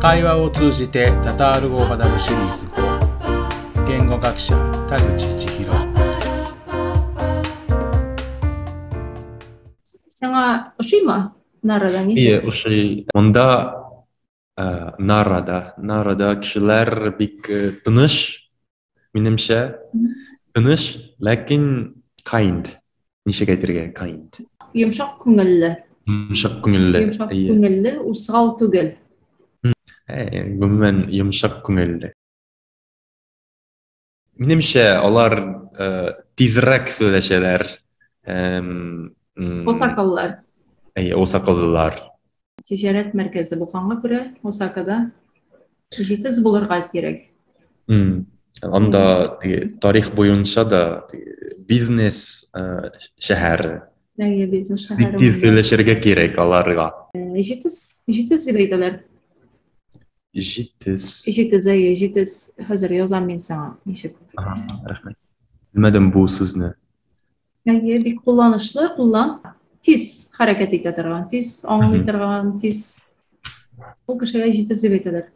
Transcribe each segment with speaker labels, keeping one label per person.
Speaker 1: 会話を通じてタタール語を学ぶシリーズ5、言語学者田口千尋。
Speaker 2: Сиңа ошыймы Нарада
Speaker 3: Ие,
Speaker 2: ничек?
Speaker 3: Ошый. Монда Нарада кешеләр бик тыныч, минемчә. Тыныч, ләкин kind. Ничек әйтергә kind?
Speaker 2: Йомшак күңелле.
Speaker 3: Йомшак күңелле.
Speaker 2: Йомшак
Speaker 3: Әйе.
Speaker 2: күңелле, усал түгел.
Speaker 3: Гомумән, йомшак күңелле. Минемчә, алар тизрәк сөйләшәләр.
Speaker 2: Осакалылар.
Speaker 3: Әйе, осакалылар.
Speaker 2: Тиҗәрәт мәркәзе булганга күрә, Осакада җитез булырга кирәк.
Speaker 3: Анда теге тарих буенча да теге бизнес шәһәре.
Speaker 2: Әйе, бизнес
Speaker 3: Бик
Speaker 2: шәһәре
Speaker 3: тиз
Speaker 2: монда.
Speaker 3: сөйләшергә кирәк аларга.
Speaker 2: Җитез, җитез дип әйтәләр.
Speaker 3: Җитез.
Speaker 2: Җитез, әйе, җитез. Хәзер язам мин сиңа. Ничек?
Speaker 3: Ага, рәхмәт. Белмәдем бу сүзне.
Speaker 2: Әйе, бик кулланышлы, куллан. Тиз хәрәкәт итә торган, тиз аңлый торган, тиз. Ул кешегә җитез дип әйтәләр.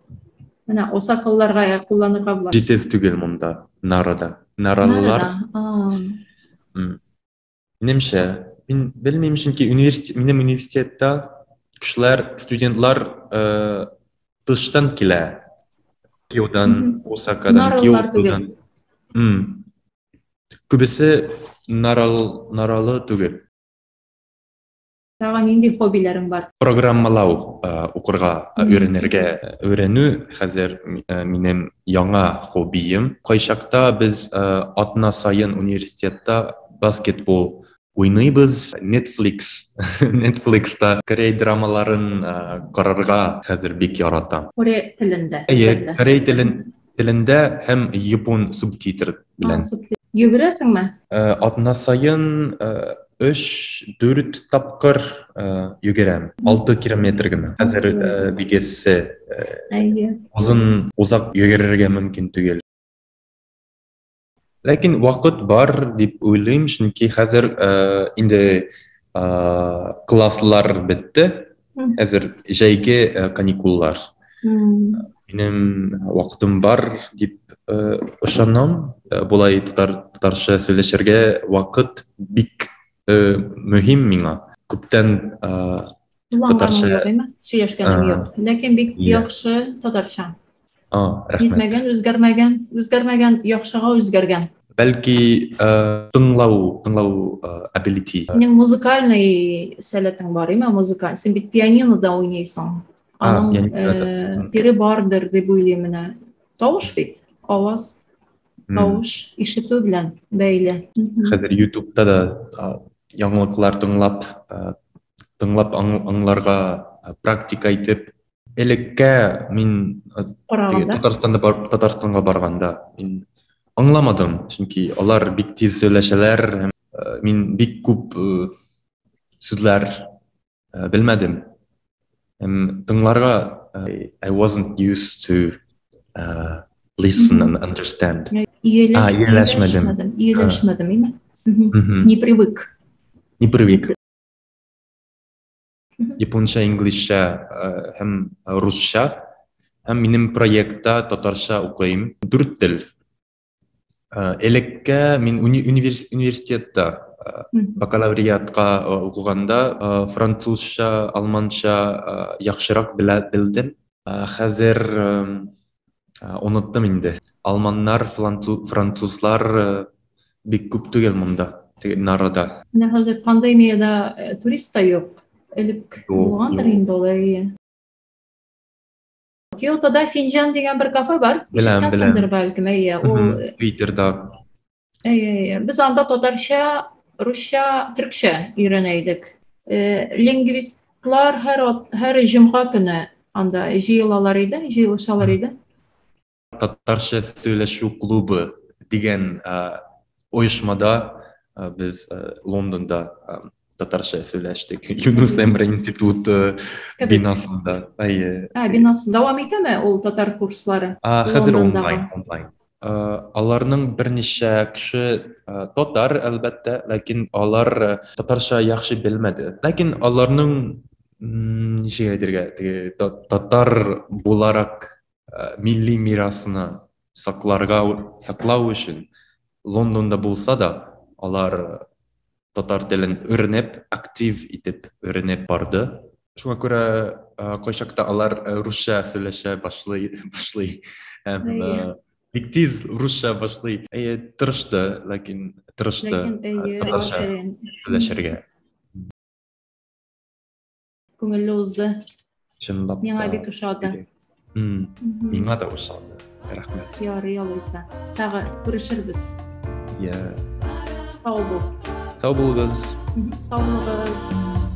Speaker 2: Менә осакалыларга кулланырга була.
Speaker 3: Җитез түгел монда, Нарада. Наралылар.
Speaker 2: Нарада.
Speaker 3: Минемчә, мин белмим, чөнки минем университетта кешеләр, студентлар тыштан килә. Киодан, Осакадан,
Speaker 2: Наралылар
Speaker 3: Киотодан.
Speaker 2: түгел.
Speaker 3: Күбесе наралы түгел.
Speaker 2: Тагы нинди хоббиләрең бар?
Speaker 3: Программалау укырга, өйрәнергә, өйрәнү хәзер минем яңа хоббием. Кайчакта без атна саен университетта баскетбол уйныйбыз. Netflixта корей драмаларын карарга хәзер бик яратам.
Speaker 2: Корей телендә.
Speaker 3: Әйе, корей телендә һәм япон субтитр белән.
Speaker 2: Йөгерәсеңме?
Speaker 3: Атна саен 3-4 тапкыр йөгерәм. 6 километр генә. Хәзер бик эссе. Озын озак йөгерергә мөмкин түгел. Ләкин вакыт бар дип уйлыйм, чөнки хәзер инде класслар бетте. Хәзер җәйге каникуллар. Минем вакытым бар дип ышанам. Болай татарча сөйләшергә вакыт бик мөһим миңа. Күптән татарча
Speaker 2: сөйләшкәнем юк. Ләкин бик яхшы татарча.
Speaker 3: Рәхмәт.
Speaker 2: Нитмәгән, үзгәрмәгән, үзгәрмәгән, яхшыга үзгәргән.
Speaker 3: Бәлки тыңлау ability.
Speaker 2: Синең музыкальный сәләтең бар, име музыкаль? Син бит пианинода уйныйсың. Аның тире бардыр дип уйлыйм менә. Тавыш бит, аваз, тавыш ишетү белән бәйле.
Speaker 3: Хәзер YouTube'та да яңалыклар тыңлап аңларга практика итеп. Элеккә мин Татарстанга барганда мин аңламадым, чөнки алар бик тиз сөйләшәләр, мин бик күп сүзләр белмәдем. Тыңларга I wasn't used to listen and understand.
Speaker 2: Ияләшмәдем. Ияләшмәдем, име? Не привык.
Speaker 3: Не привык. Японча, инглизчә һәм русча. Һәм минем проектта татарча укыйм. 4 тел. Элеккә мин университетта бакалавриатка укыганда французча, алманча яхшырак белдем. Хәзер оныттым инде. Алманнар, французлар бик күп түгел монда, Нарада.
Speaker 2: Менә хәзер пандемиядә турист та юк. Элек булгандыр инде ул, әйе. Киотода Финҗан дигән бер кафе бар.
Speaker 3: Беләм, беләм.
Speaker 2: Бәлкем, әйе. Ул
Speaker 3: Twitterда.
Speaker 2: Әйе, без анда татарча, русча, төркчә өйрәнә идек. Лингвистлар һәр җомга көне анда җыелалар иде, җыелышалар иде.
Speaker 3: Татарча сөйләшү клубы дигән оешмада без Лондонда татарча сөйләштек. Юнус Эмре институты бинасында. Әйе.
Speaker 2: Бинасы дәвам итәме ул татар курслары?
Speaker 3: Хәзер онлайн. Аларның берничә кеше татар, әлбәттә, ләкин алар татарча яхшы белмәде. Ләкин аларның Ничек әйтергә, теге татар буларак милли мирасны сакларга саклау өчен Лондонда булса да, алар татар телен өйрәнеп, актив итеп өйрәнеп барды. Шуңа күрә кайчакта алар русча сөйләшә башлый, башлый. Һәм бик тиз русча башлый. Әйе, тырышты, ләкин тырышты татарча сөйләшергә.
Speaker 2: Күңелле узды.
Speaker 3: Чынлап
Speaker 2: Миңа бик ошады.
Speaker 3: Миңа да ошады. Рәхмәт.
Speaker 2: Ярый алайса. Тагы күрешербез.
Speaker 3: Я.
Speaker 2: Сау бул.
Speaker 3: Сау булыгыз.
Speaker 2: Сау булыгыз.